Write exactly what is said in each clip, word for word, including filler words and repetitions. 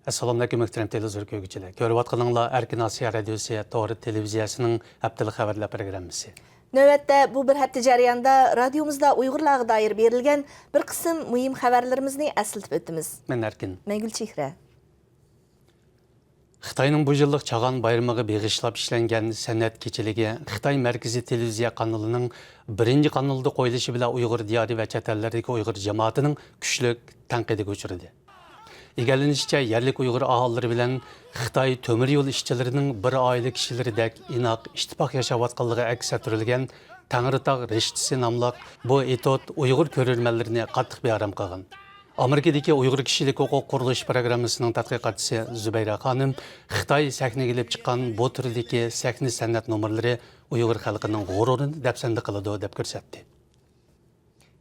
ئەسسالامۇئەلەيكۇم، مۆھتەرەم تېلېۋىزور كۆرگۈچىلەر. كۆرۈۋاتقىنىڭلار ئەركىن ئاسىيا رادىيوسى تور تېلېۋىزىيەسىنىڭ ھەپتىلىك خەۋەرلەر پروگراممىسى. نۆۋەتتە بۇ بىر ھەپتە جەريانىدا رادىيومىزدا ئۇيغۇرلارغا دائىر بېرىلگەن بىر قىسىم مۇھىم خەۋەرلىرىمىزنى ئەسلىتىپ ئۆتىمىز. مەن ئەركىن. مەن گۈلچېھرە. خىتاينىڭ بۇ يىللىق چاغان بايرىمىغا بېغىشلاپ ئىشلەنگەن سەنئەت كېچىلىكى خىتاي مەركىزىي تېلېۋىزىيە قانىلىنىڭ بىرىنچى قانىلىدا قويۇلۇشى بىلەن ئۇيغۇر دىيارى ۋە چەت ئەللەردىكى ئۇيغۇر جامائىتىنىڭ كۈچلۈك تەنقىدىگە ئۇچرىدى. ئىگىلىنىشىچە، يەرلىك ئۇيغۇر ئاھالىلىرى بىلەن خىتاي تۆمۈر يول ئىشچىلىرىنىڭ بىر ئائىلە كىشىلىرىدەك ئىناق، ئىتتىپاق ياشاۋاتقانلىقى ئەكس ئەتتۈرۈلگەن تەڭرىتاغ رىشتىسى ناملىق بۇ ئېتوت ئۇيغۇر كۆرۈرمەنلىرىنى قاتتىق بىئارام قىلغان. ئامېرىكىدىكى ئۇيغۇر كىشىلىك ھوقۇق قۇرۇلۇشى پروگراممىسىنىڭ تەتقىقاتچىسى زۇبەيرە خانىم خىتاي سەھنىگە ئېلىپ چىققان بۇ تۈردىكى سەھنە سەنئەت نومۇرلىرى ئۇيغۇر خەلقىنىڭ غۇرۇرىنى دەپسەندە قىلىدۇ، دەپ كۆرسەتتى.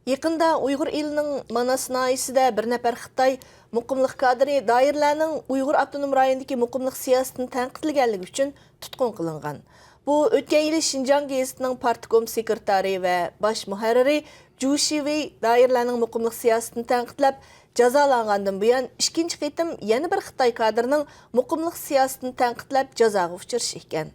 يېقىندا ئۇيغۇر ئېلىنىڭ ماناس ناھىيىسىدە بىر نەپەر خىتاي مۇقىملىق كادىرى دائىرىلەرنىڭ ئۇيغۇر ئاپتونوم رايونىدىكى مۇقىملىق سىياسىتىنى تەنقىدلىگەنلىكى ئۈچۈن تۇتقۇن قىلىنغان. بۇ ئۆتكەن يىلى شىنجاڭ گېزىتىنىڭ پارتكوم سېكرېتارى ۋە باش مۇھەررىرى جۇ شىۋېي دائىرىلەرنىڭ مۇقىملىق سىياسىتىنى تەنقىدلەپ جازالانغاندىن بۇيان ئىككىنچى قېتىم يەنە بىر خىتاي كادىرىنىڭ مۇقىملىق سىياسىتىنى تەنقىدلەپ جازاغا ئۇچرىشى ئىكەن.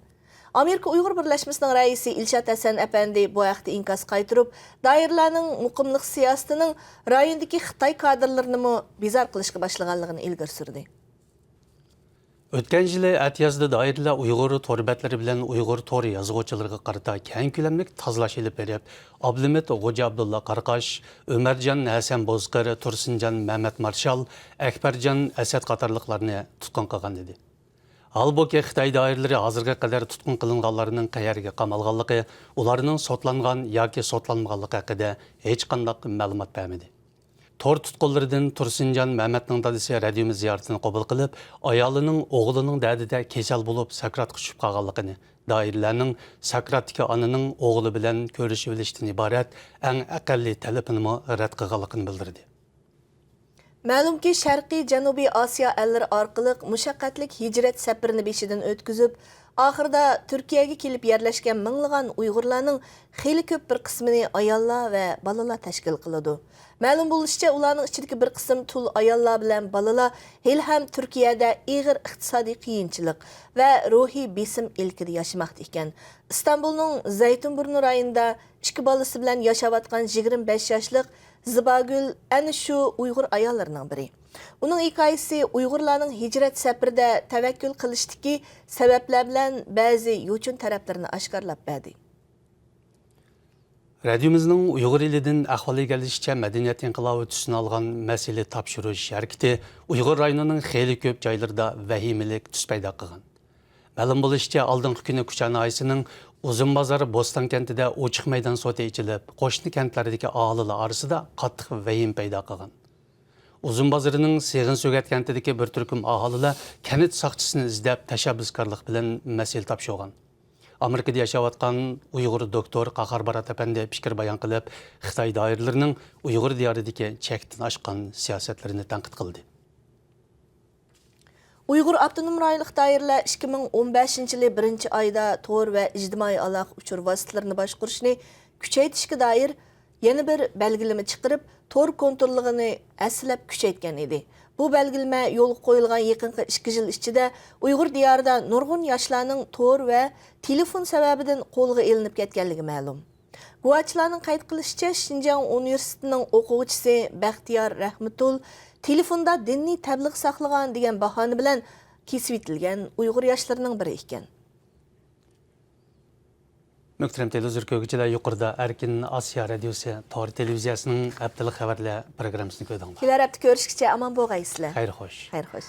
ئامېرىكا ئۇيغۇر بىرلەشمىسىنىڭ رەئىسى ئىلشات ھەسەن ئەپەندى بۇ ھەقتە ئىنكاس قايتۇرۇپ، دائىرىلەرنىڭ مۇقىملىق سىياسىتىنىڭ رايوندىكى خىتاي كادىرلىرىنىمۇ بىزار قىلىشقا باشلىغانلىقىنى ئىلگىرى سۈردى. ئۆتكەن يىلى ئەتىيازدا دائىرىلەر ئۇيغۇر تور بەتلىرى بىلەن ئۇيغۇر تور يازغۇچىلىرىغا قارىتا كەڭ كۆلەملىك تازىلاش ئېلىپ بېرىپ، ئابلىمىت غوجا ئابدۇللا قاراقاش، ئۆمەرجان ھەسەن بوزقىر، تۇرسۇنجان مەمەت مارشال، ئەكبەرجان ئەسەت قاتارلىقلارنى تۇتقۇن قىلغان ئىدى. ھالبۇكى، خىتاي دائىرىلىرى ھازىرغا قەدەر تۇتقۇن قىلىنغانلارنىڭ قەيەرگە قامالغانلىقى، ئۇلارنىڭ سوتلانغان ياكى سوتلانمىغانلىقى ھەققىدە ھېچقانداق مەلۇمات بەرمىدى. تور تۇتقۇنلىرىدىن تۇرسۇنجان مەمەتنىڭ دادىسى رادىيومىز زىيارىتىنى قوبۇل قىلىپ، ئايالىنىڭ ئوغلىنىڭ دەردىدە كېسەل بولۇپ، ساكراتقا چۈشۈپ قالغانلىقىنى، دائىرىلەرنىڭ ساكراتتىكى ئانىنىڭ ئوغلى بىلەن كۆرۈشۈۋېلىشتىن ئىبارەت ئەڭ ئەقەللىي تەلىپىنىمۇ رەت قىلغانلىقىنى بىلدۈردى. مەلۇمكى، شەرقىي جەنۇبىي ئاسىيا ئەللىرى ئارقىلىق مۇشەققەتلىك ھىجرەت سەپىرىنى بېشىدىن ئۆتكۈزۈپ، ئاخىرىدا تۈركىيەگە كېلىپ يەرلەشكەن مىڭلىغان ئۇيغۇرلارنىڭ خېلى كۆپ بىر قىسمىنى ئاياللار ۋە بالىلار تەشكىل قىلىدۇ. مەلۇم بولۇشىچە، ئۇلارنىڭ ئىچىدىكى بىر قىسىم تۇل ئاياللار بىلەن بالىلار ھېلىھەم تۈركىيەدە ئېغىر ئىقتىسادىي قىيىنچىلىق ۋە روھىي بېسىم ئىلكىدە ياشىماقتا ئىكەن. ئىستانبۇلنىڭ زەيتۇنبۇرنۇ رايونىدا ئىككى بالىسى بىلەن ياشاۋاتقان يىگىرمە بەش ياشلىق زىباگۈل ئەنە شۇ ئۇيغۇر ئاياللىرىنىڭ بىرى. ئۇنىڭ ھېكايىسى ئۇيغۇرلارنىڭ ھىجرەت سەپىرىدە تەۋەككۈل قىلىشتىكى سەۋەبلەر بىلەن بەزى يوچۇن تەرەپلىرىنى ئاشكارىلاپ بەردى. رادىيومىزنىڭ ئۇيغۇر ئېلىدىن ئەھۋال ئىگىلىشىچە، مەدەنىيەت ئىنقىلابى تۈسىنى ئالغان مەسىلە تاپشۇرۇش ھەرىكىتى ئۇيغۇر رايونىنىڭ خېلى كۆپ جايلىرىدا ۋەھىمىلىك تۈس پەيدا قىلغان. مەلۇم بولۇشىچە، ئالدىنقى كۈنى كۇچا ناھىيەسىنىڭ ئۇزۇنبازار بوستان كەنتىدە ئوچۇق مەيدان سوتى ئېچىلىپ، قوشنا كەنتلەردىكى ئاھالىلەر ئارىسىدا قاتتىق ۋەھىمە پەيدا قىلغان. ئۇزۇنبازىرىنىڭ سېغىن سۆگەت كەنتىدىكى بىر تۈركۈم ئاھالىلەر كەنت ساقچىسىنى ئىزدەپ، تەشەببۇسكارلىق بىلەن مەسىلە تاپشۇرغان. ئامېرىكىدا ياشاۋاتقان ئۇيغۇر دوكتور قاھار بارات ئەپەندى پىكىر بايان قىلىپ، خىتاي دائىرىلىرىنىڭ ئۇيغۇر دىيارىدىكى چەكتىن ئاشقان سىياسەتلىرىنى تەنقىد قىلدى. ئۇيغۇر ئاپتونوم رايونلۇق دائىرىلەر ئىككى مىڭ ئون بەشىنچى يىلى بىرىنچى ئايدا تور ۋە ئىجتىمائىي ئالاقە ئۇچۇر ۋاسىتىلىرىنى باشقۇرۇشنى كۈچەيتىشكە دائىر يەنە بىر بەلگىلىمە چىقىرىپ، تور كونتروللۇقىنى ھەسسىلەپ كۈچەيتكەن ئىدى. بۇ بەلگىلىمە يولغا قويۇلغان يېقىنقى ئىككى يىل ئىچىدە ئۇيغۇر دىيارىدا نۇرغۇن ياشلارنىڭ تور ۋە تېلېفون سەۋەبىدىن قولغا ئېلىنىپ كەتكەنلىكى مەلۇم. گۇۋاھچىلارنىڭ قەيت قىلىشىچە، شىنجاڭ ئۇنىۋېرسىتېتىنىڭ ئوقۇغۇچىسى بەختىيار رەھمىتۇل تېلېفوندا دىنىي تەبلىغ ساقلىغان دېگەن باھانە بىلەن كېسىۋېتىلگەن ئۇيغۇر ياشلىرىنىڭ بىرى ئىكەن. مۆھتەرەم تېلېۋىزور كۆرگۈچىلەر، يۇقىرىدا ئەركىن ئاسىيا رادىيوسى تور تېلېۋىزىيەسىنىڭ ھەپتىلىك خەۋەرلەر پروگراممىسىنى كۆردۈڭلار. كېلەر ھەپتە كۆرۈشكىچە ئامان بولغايسىلەر. خەير خوش. خەير خوش.